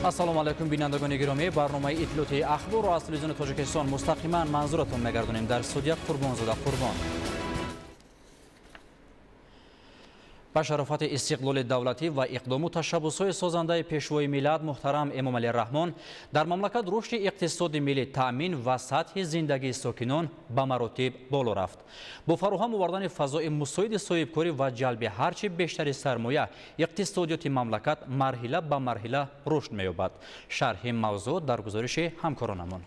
Ассалому алайкум, бинандагони гиромӣ. Барномаи иттилоотии ахборро аз телевизиони Тоҷикистон мустақиман манзуратон мегардонем. Дар студия Қурбонзода Қурбон. Ба шарофати истиқлоли давлатӣ ва иқдому ташаббусҳои созандаи пешвои миллат муҳтарам Эмомалӣ Раҳмон дар мамлакат рушди иқтисоди миллӣ таъмин ва сатҳи зиндагии сокинон ба маротиб боло рафт. Бо фароҳам овардани фазои мусоиди соҳибкорӣ ва ҷалби ҳарчи бештари сармоя, иқтисодиёти мамлакат марҳила ба марҳила рушд меёбад. Шарҳи мавзӯъ дар гузориши ҳамкоронамон.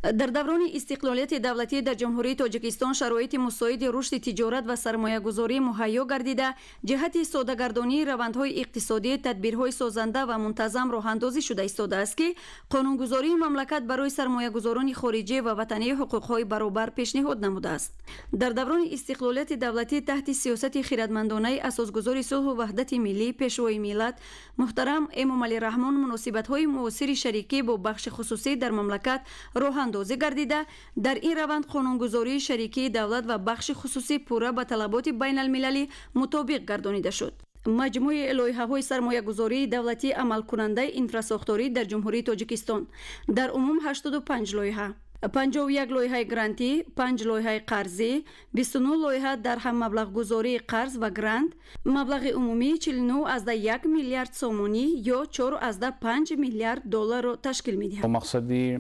Дар даврони истиқлолияти давлатӣ дар Ҷумҳурии Тоҷикистон шароити мусоиди рушди тиҷорат ва сармоягузорӣ муҳайё гардида, ҷиҳати содагардонии равандҳои иқтисодӣ тадбирҳои созанда ва мунтазам роҳандозӣ шуда истодааст, ки қонунгузории мамлакат барои сармоягузорони хориҷӣ ва ватанӣ ҳуқуқҳои баробар пешниҳод намудааст. Дар даврони истиқлолияти давлатӣ таҳти сиёсати хиратмандонаи асосгузори сулҳу ваҳдати миллӣ, пешвои миллат муҳтарам Эмомалӣ Раҳмон муносибатҳои муосири шарикӣ бо бахши хусусӣ дар мамлакат роҳандозӣ гардида, дар ин раванд қонунгузории шарикии давлат ва бахши хусусӣ пурра ба талаботи байналмилалӣ мутобиқ гардонида шуд. Маҷмӯи лоиҳаҳои сармоягузории давлатии амалкунандаи инфрасохторӣ дар Ҷумҳурии Тоҷикистон дар умум 85 лоиҳа, 51 лоиҳаи грантӣ, 5 лоиҳаи қарзӣ, 29 лоиҳа дар ҳаммаблағгузории қарз ва грант, маблағи умумии 49,1 миллиард сомонӣ ё 4,5 миллиард долларро ташкил медиҳад. Бо мақсади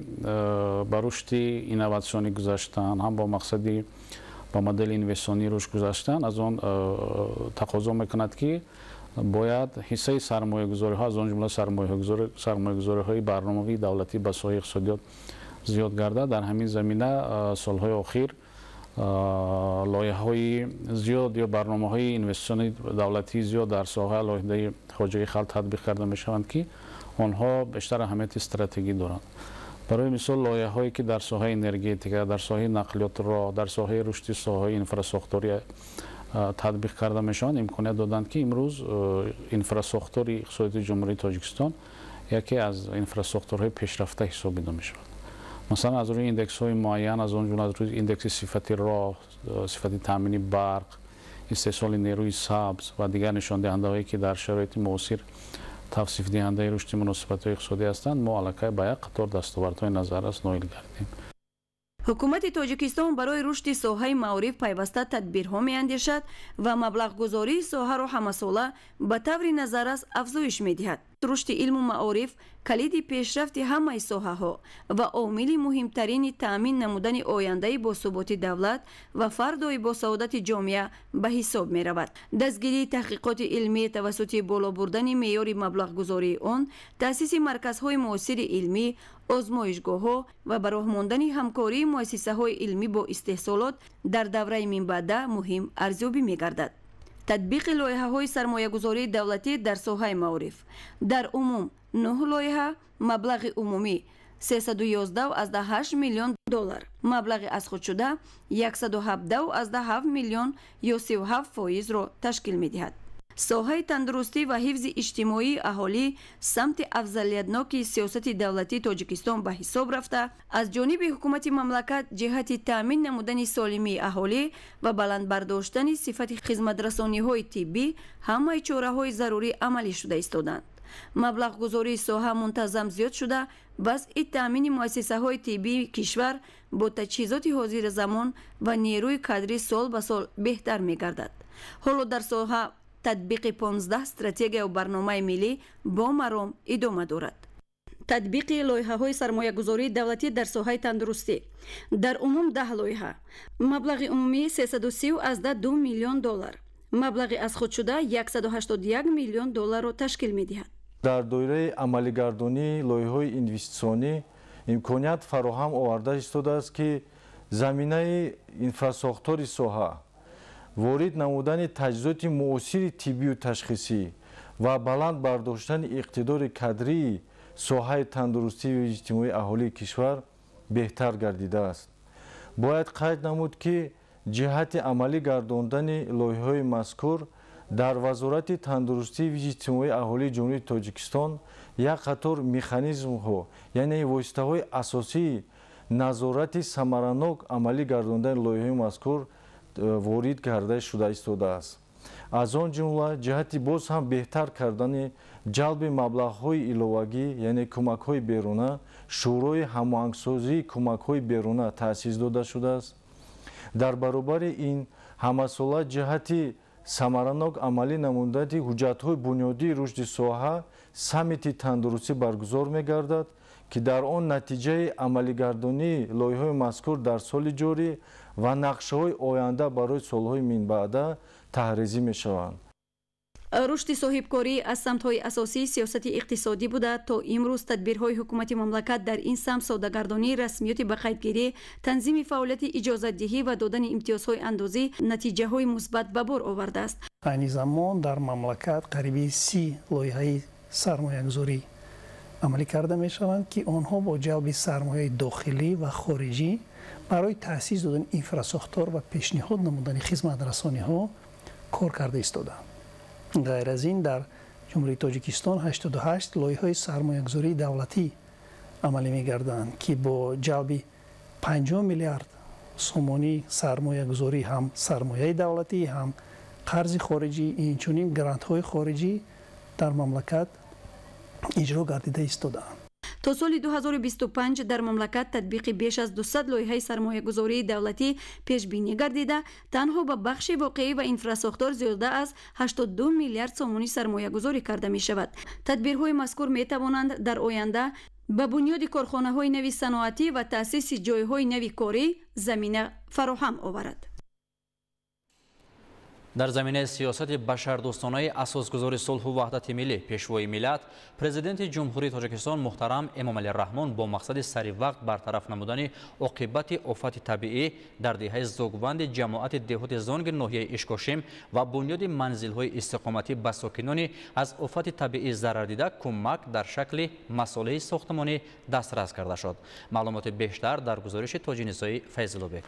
ба рушди инноватсионӣ гузаштан, ҳам бо мақсади ба модели инвеститсионӣ рушд гузаштан, аз он тақозо мекунад, ки бояд ҳиссаи сармоягузориҳо, аз он ҷумла сармоягузориҳои барномавии давлатӣ ба соҳаи иқтисодиёт зиёд гардад. Дар ҳамин замина солҳои охир лоиҳаҳои зиёд ё барномаҳои инвеститсионии давлатии зиёд дар соҳаи алоҳидаи хоҷагии халқ татбиқ карда мешаванд, ки онҳо бештар аҳамияти стратегӣ доранд. Барои мисол, лоиҳаҳое ки дар соҳаи энергетика, дар соҳаи нақлиёти роҳ, дар соҳаи рушди соҳаи инфрасохторӣ татбиқ карда мешаванд, имконият доданд, ки имрӯз инфрасохтори иқтисодии Ҷумҳурии Тоҷикистон яке аз инфрасохторҳои пешрафта ҳисобида мешавад. Масалан, аз рӯи индексҳои муайян, аз он ҷумла аз рӯи индекси сифати роҳ, сифати таъмини барқ, истеҳсоли нерӯи сабз ва дигар нишондиҳандаҳое, ки дар шароити муосир тавсифдиҳандаи рушди муносибатҳои иқтисодӣ ҳастанд, мо аллакай ба як қатор дастовардҳои назаррас ноил гардем. Ҳукумати Тоҷикистон барои рушди соҳаи маориф пайваста тадбирҳо меандешад ва маблағгузории соҳаро ҳамасола ба таври назаррас афзоиш медиҳад. Рушди илму маориф калиди пешрафти ҳамаи соҳаҳо ва омили муҳимтарини таъмин намудани ояндаи босуботи давлат ва фардои босаодати ҷомеа ба ҳисоб меравад. Дастгирии таҳқиқоти илмӣ тавассути боло бурдани меъёри маблағгузории он, таъсиси марказҳои муосири илмӣ, озмоишгоҳҳо ва ба роҳ мондани ҳамкории муассисаҳои илмӣ бо истеҳсолот дар давраи минбаъда муҳим арзёбӣ мегардад. Татбиқи лоиҳаҳои сармоягузории давлатӣ дар соҳаи маориф дар умум 9 лоиҳа, маблағи умумӣ 311,8 миллион доллар, маблағи аз худшуда 117,7 миллион ё 37%-ро ташкил медиҳад. Соҳаи тандурустӣ ва ҳифзи иҷтимоии аҳолӣ самти афзалиятноки сиёсати давлатии Тоҷикистон ба ҳисоб рафта, аз ҷониби ҳукумати мамлакат ҷиҳати таъмин намудани солимии аҳолӣ ва баланд бардоштани сифати хизматрасониҳои тиббӣ ҳамаи чораҳои зарурӣ амалӣ шуда истоданд. Маблағгузории соҳа мунтазам зиёд шуда, вазъи таъмини муассисаҳои тиббии кишвар бо таҷҳизоти ҳозиразамон ва нерӯи кадрӣ сол ба сол беҳтар мегардад. Ҳоло дар соҳа татбиқи 15 стратегияу барномаи миллӣ бо маром идома дорад. Татбиқи лоиҳаҳои сармоягузории давлатӣ дар соҳаи тандурустӣ дар умум 10 лоиҳа, маблағи умумии 330,2 миллион доллар, маблағи аз худшуда 181 миллион долларро ташкил медиҳад. Дар доираи амалигардонии лоиҳаҳои инвеститсионӣ имконият фароҳам оварда истодааст, ки заминаи инфрасохтори соҳа, ворид намудани таҷҳизоти муосири тиббию ташхисӣ ва баланд бардоштани иқтидори кадрии соҳаи тандурустию иҷтимоии аҳолии кишвар беҳтар гардидааст. Бояд қайд намуд, ки ҷиҳати амалӣ гардондани лоиҳаҳои мазкур дар Вазорати тандурустию иҷтимоии аҳолии Ҷумҳурии Тоҷикистон як қатор механизмҳо, яъне воситаҳои асосии назорати самаранок амалӣ гардондани лоиҳаҳои мазкур ворид карда шуда истодааст. Аз он ҷумла ҷиҳати боз ҳам беҳтар кардани ҷалби маблағҳои иловагӣ, яъне кӯмакҳои беруна, Шӯрои ҳамоҳангсозии кӯмакҳои беруна таъсис дода шудааст. Дар баробари ин ҳамасола ҷиҳати самаранок амалӣ намудани ҳуҷҷатҳои бунёдии рушди соҳа саммити тандурустӣ баргузор мегардад, ки дар он натиҷаи амалигардонии лоиҳаҳои мазкур дар соли ҷорӣ ва нақшаҳои оянда барои солҳои минбаъда таҳризӣ мешаванд. Рушди соҳибкорӣ аз самтҳои асосии сиёсати иқтисодӣ буда, то имрӯз тадбирҳои ҳукумати мамлакат дар ин самт соддагардонии расмиёти ба қайдгирӣ, танзими фаъолияти иҷозатдиҳӣ ва додани имтиёзҳои андозӣ натиҷаҳои мусбат ба бор овардааст. Айни замон дар мамлакат қариби 30 лоиҳаи сармоягузорӣ амалӣ карда мешаванд, ки онҳо бо ҷалби сармояи дохилӣ ва хориҷӣ барои таъсис додани инфрасохтор ва пешниҳод намудани хизматрасониҳо кор карда истодаанд. Ғайр аз ин дар Ҷумҳурии Тоҷикистон 88 лоиҳаи сармоягузории давлатӣ амалӣ мегарданд, ки бо ҷалби 50 миллиард сомонӣ сармоягузорӣ, ҳам сармояи давлатӣ, ҳам қарзи хориҷӣ, инчунин грантҳои хориҷӣ дар мамлакат иҷро гардида истодаанд. То соли 2025 дар мамлакат татбиқи беш аз 200 лоиҳаи сармоягузории давлатӣ пешбинӣ гардида, танҳо ба бахши воқеӣ ва инфрасохтор зиёда аз 82 миллиард сомонӣ сармоягузорӣ карда мешавад. Тадбирҳои мазкур метавонанд дар оянда ба бунёди корхонаҳои нави саноатӣ ва таъсиси ҷойҳои нави корӣ замина фароҳам оварад. Дар заминаи сиёсати башардӯстонаи асосгузори сулҳу ваҳдати миллӣ, Пешвои миллат, Президенти Ҷумҳурии Тоҷикистон муҳтарам Эмомалӣ Раҳмон бо мақсади сари вақт бартараф намудани оқибати офати табиӣ дар деҳаи Зугванди ҷамоати деҳоти Зонги ноҳияи Ишкошим ва бунёди манзилҳои истиқоматӣ ба сокинони аз офати табиӣ зарардида кӯмак дар шакли масолеҳи сохтмонӣ дастрас карда шуд. Маълумоти бештар дар гузориши Тоҷинисои Файзуллобек.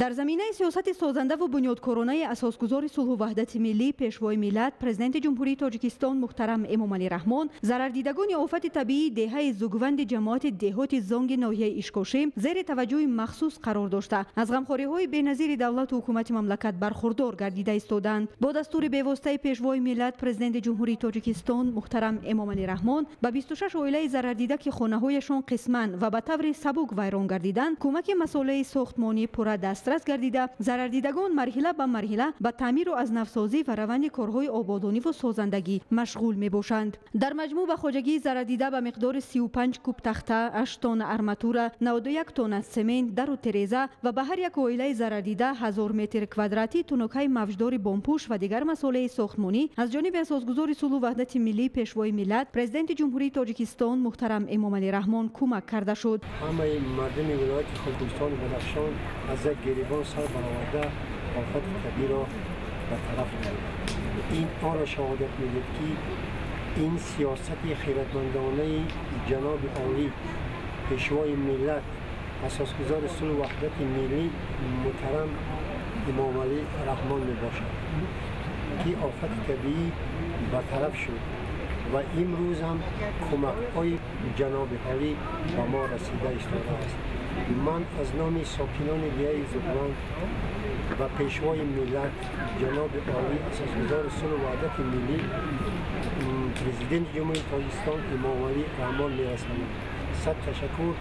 Дар заминаи сиёсати созандаву бунёдкоронаи асосгузори сулҳу ваҳдати миллӣ, Пешвои миллат, Президенти Ҷумҳурии Тоҷикистон муҳтарам Эмомалӣ Раҳмон зарардидагони офати табиии деҳаи Зугванди ҷамоати деҳоти Зонги ноҳияи Ишкошим зери таваҷҷӯҳи махсус қарор дошта, аз ғамхориҳои беназири давлату ҳукумати мамлакат бархурдор гардида истодаанд. Бо дастури бевоситаи Пешвои миллат, Президенти Ҷумҳурии Тоҷикистон муҳтарам Эмомалӣ Раҳмон ба 26 оилаи зарардида, ки хонаҳояшон қисман ва ба таври сабук вайрон гардиданд, кӯмаки масолеҳи сохтмонӣ пурра дастрас гардида, зарардидагон марҳила ба марҳила ба таъмиру аз навсозӣ ва раванди корҳои ободониву созандагӣ машғул мебошанд. Дар маҷмӯъ ба хоҷагии зарардида ба миқдори 35 куб тахта, 8 тонна арматура, 91 тонна семент, дару тереза ва ба ҳар як оилаи зарардида 1000 метр квадратӣ тунукҳои мавҷдори бомпӯш ва дигар масолеҳи сохтмонӣ аз ҷониби асосгузори сулҳу ваҳдати миллӣ, Пешвои миллат, Президенти Ҷумҳурии Тоҷикистон муҳтарам Эмомалӣ Раҳмон кӯмак карда шуд. Ҳамаи мардуми вилояти Кӯҳистони Бадахшон аз як гиребон сар бароварда офати табииро бартараф намуданд. Ин онро шаҳодат медиҳад, ки ин сиёсати хиратмандонаи ҷаноби олӣ, Пешвои миллат, асосгузори сулҳу ваҳдати миллӣ муҳтарам Эмомалӣ Раҳмон мебошад, ки офати табиӣ бартараф шуд ва имрӯз ҳам кӯмакҳои ҷаноби олӣ ба мо расида истодааст. Ман аз номи сокинони деҳаи Зугванд ва Пешвои миллат, ҷаноби олӣ, асосгузори сулҳу ваҳдати миллӣ, Президенти Ҷумҳурии Тоҷикистон Эмомалӣ Раҳмон мерасонам. Сад ташаккур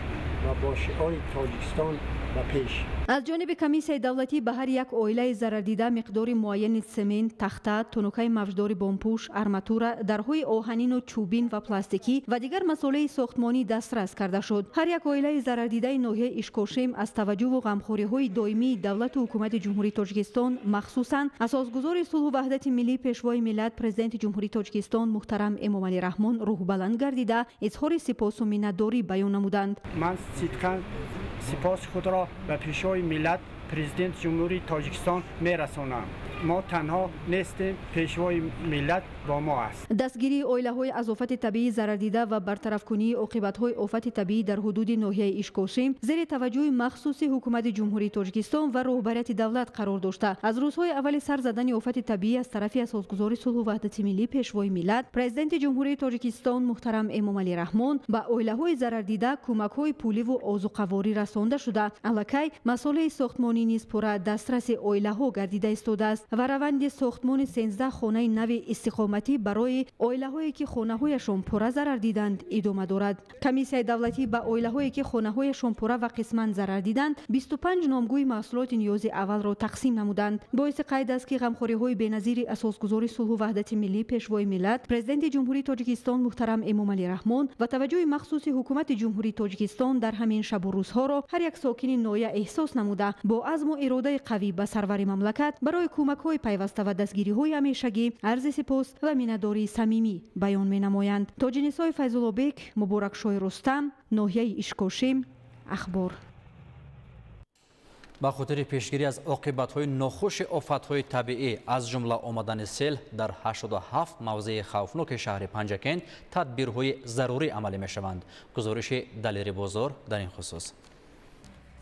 ва бо шиори Тоҷикистон ба пеш. Аз ҷониби комиссияи давлатӣ ба ҳар як оилаи зарардида миқдори муайяни семент, тахта, тунукаи мавҷдори бомпӯш, арматура, дарҳои оҳанину чӯбин ва пластикӣ ва дигар масолеҳи сохтмонӣ дастрас карда шуд. Ҳар як оилаи зарардидаи ноҳияи Ишкошим аз таваҷҷӯҳу ғамхориҳои доимии давлату ҳукумати Ҷумҳурии Тоҷикистон, махсусан асосгузори сулҳу ваҳдати миллӣ, Пешвои миллат, Президенти Ҷумҳурии Тоҷикистон муҳтарам Эмомалӣ Раҳмон рӯҳбаланд гардида, изҳори сипосу миннатдорӣ баён намуданд. Ман сидқан сипоси худро ба Пешвои миллат, Президенти Ҷумҳурии Тоҷикистон мерасонам. Мо танҳо нестем, Пешвои миллат бо мо аст. Дастгирии оилаҳои аз офати табиӣ зарардида ва бартарафкунии оқибатҳои офати табиӣ дар ҳудуди ноҳияи Ишкошим зери таваҷҷӯҳи махсуси ҳукумати Ҷумҳурии Тоҷикистон ва роҳбарияти давлат қарор дошта, аз рӯзҳои аввали сар задани офати табиӣ аз тарафи асосгузори сулҳу ваҳдати миллӣ, Пешвои миллат, Президенти Ҷумҳурии Тоҷикистон муҳтарам Эмомалӣ Раҳмон ба оилаҳои зарардида кӯмакҳои пуливу озуқаворӣ расонда шуда, аллакай масолеҳи сохтмонӣ низ пурра дастраси оилаҳо гардида истодааст. ва раванди сохтмони 13 хонаи нави истиқоматӣ барои оилаҳое ки хонаҳояшон пурра зарар диданд идома дорад. Комиссияи давлатӣ ба оилаҳое ки хонаҳояшон пурра ва қисман зарар диданд 25 номгӯи маҳсулоти ниёзи аввалро тақсим намуданд. Боиси қайд аст, ки ғамхориҳои беназири асосгузори сулҳу ваҳдати миллӣ, Пешвои миллат, Президенти Ҷумҳурии Тоҷикистон муҳтарам Эмомалӣ Раҳмон ва таваҷҷӯҳи махсуси ҳукумати Ҷумҳурии Тоҷикистон дар ҳамин шабу рӯзҳоро ҳар як сокини ноҳия эҳсос намуда, бо азму иродаи қавӣ ба сарвари мамлакат барои кӯмакҳои пайваста ва дастгириҳои ҳамешагӣ арзи сипос ва миннатдории самимӣ баён менамоянд. Тоҷинисои Файзуллобек, Муборакшоҳи Рустам, ноҳияи Ишкошим, Ахбор. Ба хотири пешгирӣ аз оқибатҳои нохуши офатҳои табиӣ, аз ҷумла омадани сел, дар 87 мавзеи хавфноки шаҳри Панҷакент тадбирҳои зарурӣ амалӣ мешаванд. Гузориши Далери Бозор дар ин хусус.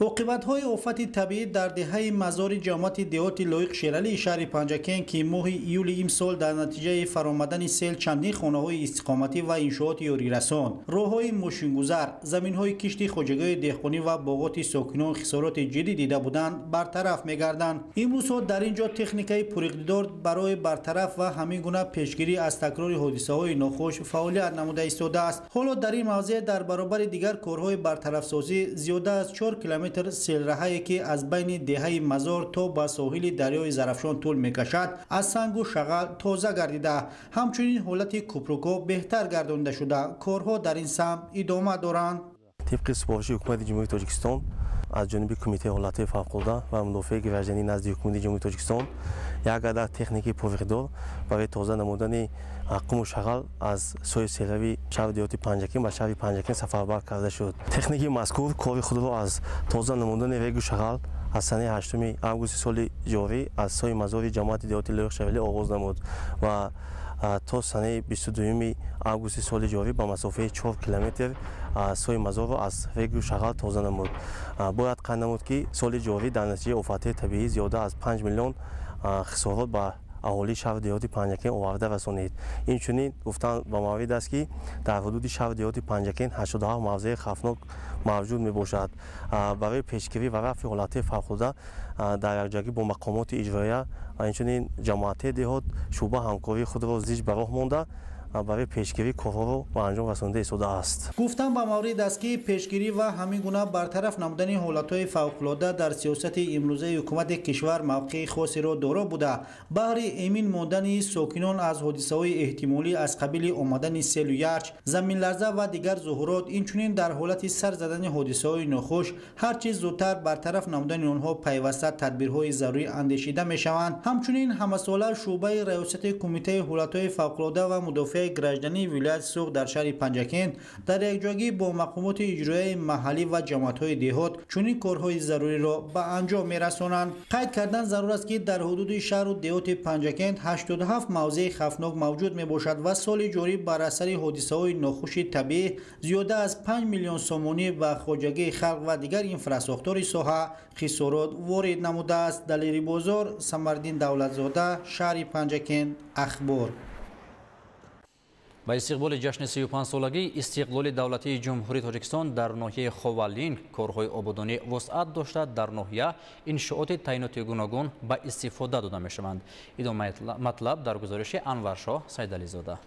Оқибатҳои офати табиӣ дар деҳаи Мазори ҷамоати деҳоти Лоиқ Шералии шаҳри Панҷакент, ки моҳи июли имсол дар натиҷаи фаромадани сел чандин хонаҳои истиқоматӣ ва иншооти ёрирасон, роҳҳои мошингузар, заминҳои кишти хоҷагиҳои деҳқонӣ ва боғоти сокинон хисороти ҷиддӣ дида буданд, бартараф мегарданд. Имрӯзҳо дар ин ҷо техникаи пуриқтидор барои бартараф ва ҳамин гуна пешгирӣ аз такрори ҳодисаҳои нохуш фаъолият намуда истодааст. Ҳоло дар ин мавзеъ дар баробари дигар корҳои бартарафсозӣ зиёда аз 4 километр селраҳае, ки аз байни деҳаи Мазор то ба соҳили дарёи Зарафшон тӯл мекашад, аз сангу шағал тоза гардида, ҳамчунин ҳолати кӯпрукҳо беҳтар гардонида шуда, корҳо дар ин самт идома доранд. Тибқи супориши Ҳукумати Ҷумҳурии Тоҷикистон аз ҷониби Кумитаи ҳолатҳои фавқулода ва мудофиаи гражданӣ назди Ҳукумати Ҷумҳурии Тоҷикистон як адад техникаи пуриқтидор барои тоза намудани қуму шағал аз соҳи селрави шаҳри деҳоти Панҷакент ба шаҳри Панҷакент сафарбар карда шуд. Техникаи мазкур кори худро аз тоза намудани регу шағал аз санаи 8 августи соли ҷорӣ аз соҳи Мазори ҷамоати деҳоти Лоиқ Шералӣ оғоз намуд ва то санаи 22 августи соли ҷорӣ ба масофаи 4 километр соҳи Мазорро аз регу шағал тоза намуд. Бояд қайд намуд, ки соли ҷорӣ дар натиҷаи офатҳои табиӣ зиёда аз 5 миллион хисорот ба аҳолии шаҳри деҳоти Панҷакент оварда расонид. Инчунин гуфтан ба маврид аст, ки дар ҳудуди шаҳри деҳоти Панҷакент 87 мавзеи хавфнок мавҷуд мебошад. Барои пешгирӣ ва рафъи ҳолатҳои фавқулода дар якҷоягӣ бо мақомоти иҷроия ва инчунин ҷамоатҳои деҳот шӯъба ҳамкории худро зич ба роҳ монда барои пешгирӣ корҳоро ба анҷом расонида истодааст. Гуфтан ба маврид аст, ки пешгирӣ ва ҳамин гуна бартараф намудани ҳолатҳои фавқулода дар сиёсати имрӯзаи ҳукумати кишвар мавқеи хосеро доро буда, баҳри эмин мондани сокинон аз ҳодисаҳои эҳтимолӣ аз қабили омадани селу ярч, заминларза ва дигар зуҳурот, инчунин дар ҳолати сар задани ҳодисаҳои нохуш ҳар чиз зудтар бартараф намудани онҳо пайваста тадбирҳои зарурӣ андешида мешаванд. Ҳамчунин ҳамасола шӯъбаи раёсати Кумитаи ҳолатҳои фавқулода ва мудофиа граждании вилояти Суғд дар шаҳри Панҷакент дар якҷоягӣ бо мақомоти иҷроияи маҳаллӣ ва ҷамоатҳои деҳот чунин корҳои заруриро ба анҷом мерасонанд. Қайд кардан зарур аст, ки дар ҳудуди шаҳру деҳоти Панҷакент 87 мавзеи хавфнок мавҷуд мебошад ва соли ҷорӣ бар асари ҳодисаҳои нохуши табиӣ зиёда аз 5 миллион сомонӣ ба хоҷагии халқ ва дигар инфрасохтори соҳа хисорот ворид намудааст. Далери Бозор, Самардин Давлатзода, шаҳри Панҷакент, Ахбор. Ба истиқболи ҷашни 35-солагии истиқлоли давлатии Ҷумҳурии Тоҷикистон дар ноҳияи Ховалинг корҳои ободонӣ вусъат дошта, дар ноҳия иншооти таъиноти гуногун ба истифода дода мешаванд. Идомаи матлаб дар гузориши Анваршоҳ Сайдализода.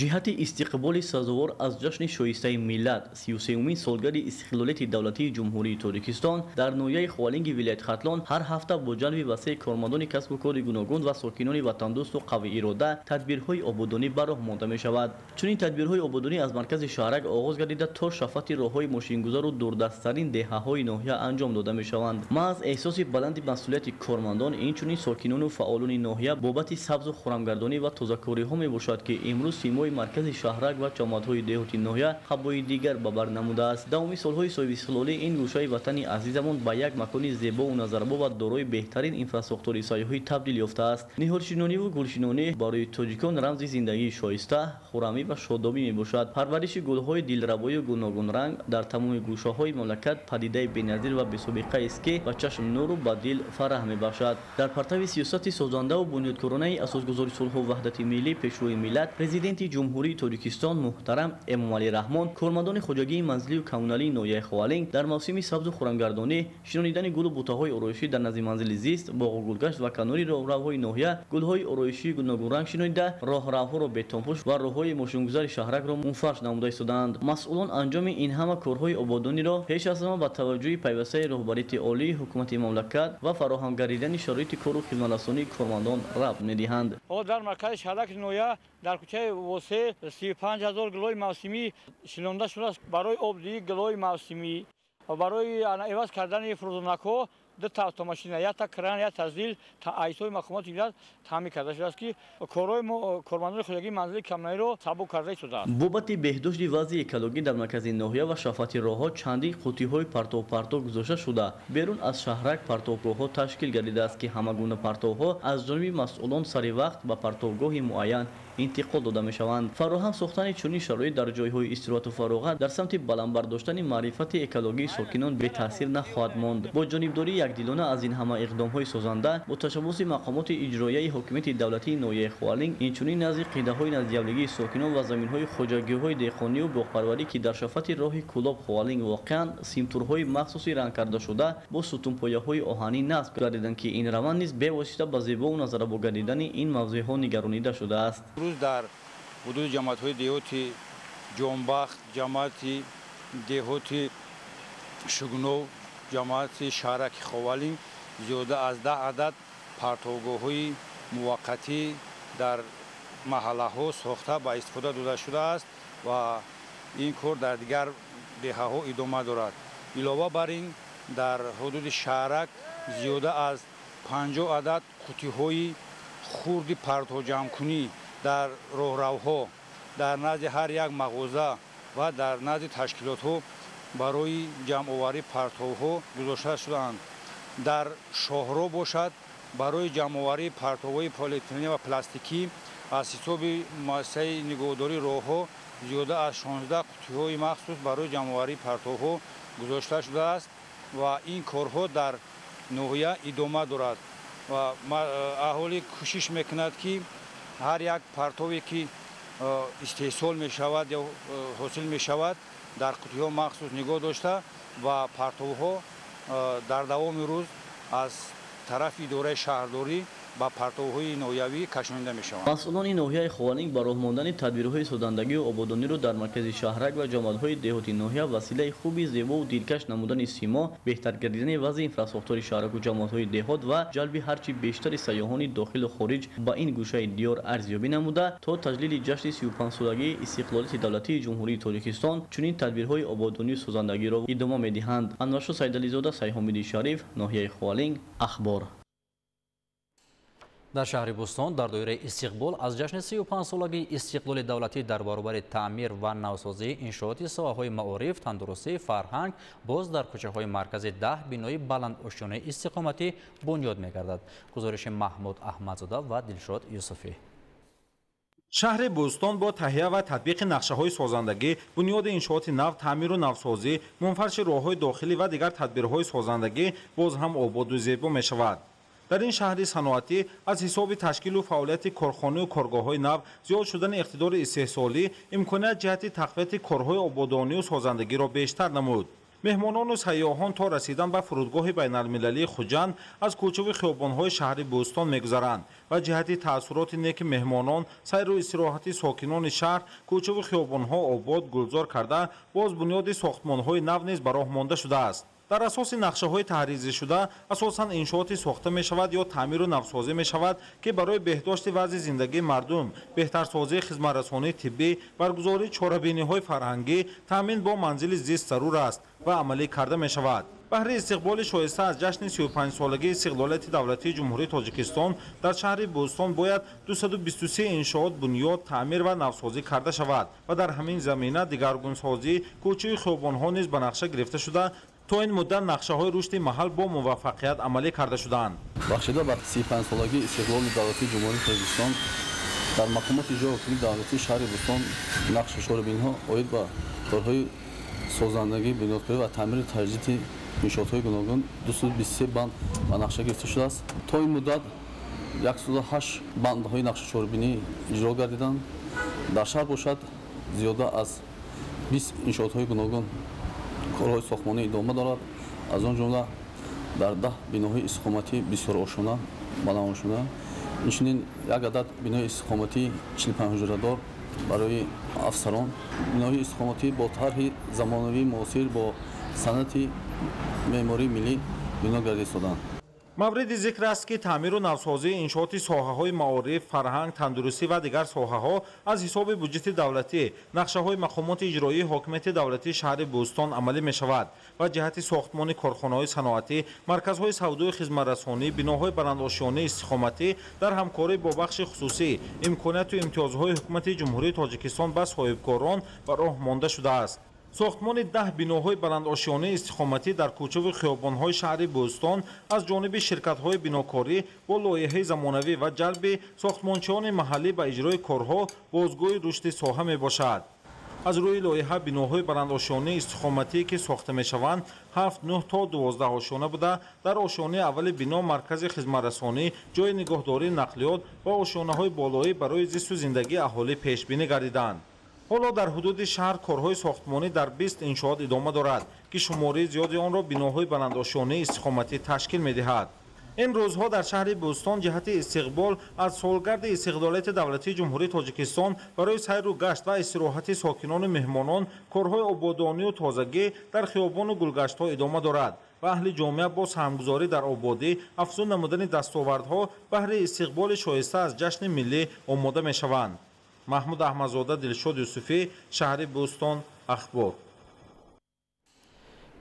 Ҷиҳати истиқболи сазовор аз ҷашни шоистаи миллат, 33-умин солгарди истиқлолияти давлатии Ҷумҳурии Тоҷикистон дар ноҳияи Ховалинги вилояти Хатлон ҳар ҳафта бо ҷалби васеи кормандони касбу кори гуногун ва сокинони ватандӯсту қавиирода тадбирҳои ободонӣ ба роҳ монда мешавад. Чунин тадбирҳои ободонӣ аз маркази шаҳрак оғоз гардида то шафати роҳҳои мошингузару дурдасттарин деҳаҳои ноҳия анҷом дода мешаванд. Маҳз эҳсоси баланди масъулияти кормандон, инчунин сокинону фаъолони ноҳия бобати сабзу хурамгардонӣ ва тозакориҳо мебошад, ки имрӯз симои маркази шаҳрак ва ҷамоатҳои деҳоти ноҳия қабои дигар ба бар намудааст. Давоми солҳои соҳибистиқлолӣ ин гӯшаи ватани азизамон ба як макони зебову назарбо ва дорои беҳтарин инфрасохтори сайёҳӣ табдил ёфтааст. Ниҳолшинониву гулшинонӣ барои тоҷикон рамзи зиндагии шоиста, хурамӣ ва шодобӣ мебошад. Парвариши гулҳои дилрабою гуногунранг дар тамоми гӯшаҳои мамлакат падидаи беназир ва бесобиқаест, ки ба чашм нуру ба дил фараҳ мебахшад. Дар партави сиёсати созандаву бунёдкоронаи асосгузори сулҳу ваҳдати миллӣ, Пешвои миллат, Президенти Ҷумҳурии Тоҷикистон муҳтарам Эмомалӣ Раҳмон, кормандони хоҷагии манзилию коммуналии ноҳияи Ховалинг дар мавсими сабзу хурамгардонӣ, шинонидани гулу бутаҳои ороишӣ дар назди манзили зист, боғу гулгашт ва канори роҳравҳои ноҳия гулҳои ороишии гуногунранг шинонида, роҳравҳоро бетонпӯш ва роҳҳои мошингузари шаҳракро мунфарш намуда истодаанд. Масъулон анҷоми ин ҳама корҳои ободониро пеш аз ҳама ба таваҷҷӯҳи пайвастаи роҳбарияти олии ҳукумати мамлакат ва фароҳам гардидани шароити кору хизматрасонии кормандон рабт медиҳанд. Дар маркази шаҳраки ноҳия дар кӯчаи Восе 35 000 гулҳои мавсимӣ шинонда шудааст. Барои обдиҳии гулҳои мавсимӣ ва барои иваз кардани фурӯзонакҳо 2 та автомашина, 1 та кран, 1 та зил айсои мақомоти вилоят таъмин карда шудааст, ки корҳои мо кормандони хоҷагии манзили коммуналиро сабук карда истодааст. Бобати беҳдошти вазъи экологӣ дар маркази ноҳия ва шафати роҳҳо чандин қуттиҳои партовпартов гузошта шуда, берун аз шаҳрак партовгоҳҳо ташкил гардидааст, ки ҳама гуна партовҳо аз ҷониби масъулон сари вақт ба партовгоҳи муайян интиқол дода мешаванд. Фароҳам сохтани чунин шароит дар ҷойҳои истироҳату фароғат дар самти баланд бардоштани маърифати экологии сокинон бетаъсир нахоҳад монд. Бо ҷонибдории якдилона аз ин ҳама иқдомҳои созанда бо ташаббуси мақомоти иҷроияи ҳокимияти давлатии ноҳияи Ховалинг, инчунин назди қидаҳои наздиявлигии сокинон ва заминҳои хоҷагиҳои деҳқонию боғпарварӣ, ки дар шафати роҳи Кӯлоб Ховалинг воқеан, симтурҳои махсуси ранг кардашуда бо сутунпояҳои оҳанӣ насб гардиданд, ки ин раванд низ бевосита ба зебову назарабо гардидани ин мавзеъҳо нигаронида шудааст. Имрӯз дар ҳудуди ҷамоатҳои деҳоти Ҷонбахт, ҷамоати деҳоти Шугнов, ҷамоати шаҳраки Ховалинг зиёда аз 10 адад партовгоҳҳои муваққатӣ дар маҳаллаҳо сохта ба истифода дода шудааст ва ин кор дар дигар деҳаҳо идома дорад. Илова бар ин, дар ҳудуди шаҳрак зиёда аз 50 адад қуттиҳои хурди партовҷамъкунӣ дар роҳравҳо, дар назди ҳар як мағоза ва дар назди ташкилотҳо барои ҷамъоварии партовҳо гузошта шудаанд. Дар шоҳро бошад, барои ҷамъоварии партовҳои полиэтилен ва пластикӣ аз ҳисоби муассисаи нигоҳдории роҳҳо зиёда аз 16 қуттиҳои махсус барои ҷамъоварии партовҳо гузошта шудааст ва ин корҳо дар ноҳия идома дорад ва аҳолӣ кӯшиш мекунад, ки ҳар як партове ки истеҳсол мешавад ё ҳосил мешавад, дар қуттиҳо махсус нигоҳ дошта ва партовҳо дар давоми рӯз аз тарафи идораи шаҳрдорӣ ба партовҳои ноҳиявӣ кашонида мешаванд. Масъулони ноҳияи Ховалинг ба роҳ мондани тадбирҳои созандагию ободониро дар маркази шаҳрак ва ҷамоатҳои деҳоти ноҳия василаи хуби зебову дилкаш намудани симо, беҳтар гардидани вазъи инфрасохтори шаҳраку ҷамоатҳои деҳот ва ҷалби ҳарчи бештари сайёҳони дохилу хориҷ ба ин гӯшаи диёр арзёбӣ намуда, то таҷлили ҷашни 35-солагии истиқлолияти давлатии Ҷумҳурии Тоҷикистон чунин тадбирҳои ободонию созандагиро идома медиҳанд. Анваршо Сайдализода, Сайҳомиди Шариф, ноҳияи Ховалинг, Ахбор. Дар шаҳри Бӯстон дар доираи истиқбол аз ҷашни 35-солагии истиқлоли давлатӣ дар баробари таъмир ва навсозии иншооти соҳаҳои маориф, тандурустӣ, фарҳанг боз дар кӯчаҳои маркази 10 бинои баландошёнаи истиқоматӣ бунёд мегардад. Гузориши Маҳмуд Аҳмадзода ва Дилшод Юсуфӣ. Шаҳри Бӯстон бо таҳия ва татбиқи нақшаҳои созандагӣ, бунёди иншооти нав, таъмиру навсозӣ, мунфарши роҳҳои дохилӣ ва дигар тадбирҳои созандагӣ боз ҳам ободу зебо мешавад. Дар ин шаҳри саноатӣ аз ҳисоби ташкилу фаъолияти корхонаю коргоҳҳои нав, зиёд шудани иқтидори истеҳсолӣ имконият ҷиҳати тақвияти корҳои ободонию созандагиро бештар намуд. Меҳмонону сайёҳон то расидан ба фурудгоҳи байналмилалии Хуҷанд аз кӯчаву хиёбонҳои шаҳри Бӯстон мегузаранд ва ҷиҳати таассуроти неки меҳмонон, сайру истироҳати сокинони шаҳр кӯчаву хиёбонҳо обод гулзор карда, боз бунёди сохтмонҳои нав низ ба роҳ монда шудааст. Дар асоси нақшаҳои таҳризишуда асосан иншооти сохта мешавад ё таъмиру навсозӣ мешавад, ки барои беҳдошти вазъи зиндагии мардум, беҳтарсозии хизматрасонии тиббӣ, баргузории чорабиниҳои фарҳангӣ, таъмин бо манзили зист зарур аст ва амалӣ карда мешавад. Баҳри истиқболи шоиста аз ҷашни 35-солагии истиқлолияти давлатии Ҷумҳурии Тоҷикистон дар шаҳри Бӯстон бояд 223 иншоот бунёд, таъмир ва навсозӣ карда шавад ва дар ҳамин замина дигаргунсозӣ кӯчаи хиёбонҳо низ ба нақша гирифта шуда, то ин муддат нақшаҳои рушди маҳал бо муваффақият амалӣ карда шуданд. Бахшида ба 35-солагии истиқлоли давлатии Ҷумҳурии Тоҷикистон дар мақомоти иҷрои ҳокимияти давлатии шаҳри Бӯстон нақшу чорабиниҳо оид ба корҳои созандагӣ, бунёдкорӣ ва таъмиру таҷдиди иншоотҳои гуногун 223 банд ба нақша гирифта шудааст. То ин муддат 108 бандҳои нақшачорабинӣ иҷро гардиданд. Дар шаҳр бошад зиёда аз 20 иншоотҳои гуногун корҳои сохтмонӣ идома дорад. Аз он ҷумла дар 10 биноҳои истиқоматӣ бисёрошона баландошона, инчунин як адад бинои истиқоматӣ 45 ҳуҷрадор барои афсарон, биноҳои истиқоматӣ бо тарҳи замонавии муосир бо санъати меъмории миллӣ бино гардиданд. Мавриди зикр аст, ки таъмиру навсозии иншооти соҳаҳои маориф, фарҳанг, тандурустӣ ва дигар соҳаҳо аз ҳисоби буҷети давлатӣ, нақшаҳои мақомоти иҷроии ҳокимияти давлатии шаҳри Бӯстон амалӣ мешавад ва ҷиҳати сохтмони корхонаҳои саноатӣ, марказҳои савдою хизматрасонӣ, биноҳои баландошёнаи истиқоматӣ дар ҳамкорӣ бо бахши хусусӣ имконияту имтиёзҳои ҳукумати Ҷумҳурии Тоҷикистон ба соҳибкорон ба роҳ монда шудааст. Сохтмони 10 биноҳои баландошёнаи истиқоматӣ дар кӯчаву хиёбонҳои шаҳри Бӯстон аз ҷониби ширкатҳои бинокорӣ бо лоиҳаи замонавӣ ва ҷалби сохтмончиёни маҳаллӣ ба иҷрои корҳо бозгӯи рушди соҳа мебошад. Аз рӯи лоиҳа биноҳои баландошёнаи истиқоматӣ, ки сохта мешаванд, 7, 9 то 12 ошёна буда, дар ошёнаи аввали бино маркази хизматрасонӣ, ҷойи нигоҳдории нақлиёт ва ошёнаҳои болоӣ барои зисту зиндагии аҳолӣ пешбинӣ гардиданд. Ҳоло дар ҳудуди шаҳр корҳои сохтмонӣ дар 20 иншоот идома дорад, ки шумораи зиёди онро биноҳои баландошёнаи истиқоматӣ ташкил медиҳад. Ин рӯзҳо дар шаҳри Бӯстон ҷиҳати истиқбол аз солгарди истиқлолияти давлатии Ҷумҳурии Тоҷикистон барои сайру гашт ва истироҳати сокинону меҳмонон корҳои ободонию тозагӣ дар хиёбону гулгаштҳо идома дорад ва аҳли ҷомеа бо саҳмгузорӣ дар ободӣ, афзун намудани дастовардҳо баҳри истиқболи шоиста аз ҷашни миллӣ омода мешаванд. Маҳмуд Аҳмадзода, Дилшод Юсуфӣ, шаҳри Бӯстон, Ахбор.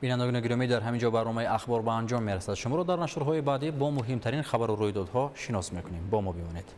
Бинандагони гиромӣ, дар ҳамин ҷо барномаи Ахбор ба анҷом мерасад. Шуморо дар нашрҳои баъдӣ бо муҳимтарин хабару рӯйдодҳо шинос мекунем. Бо мо бимонед.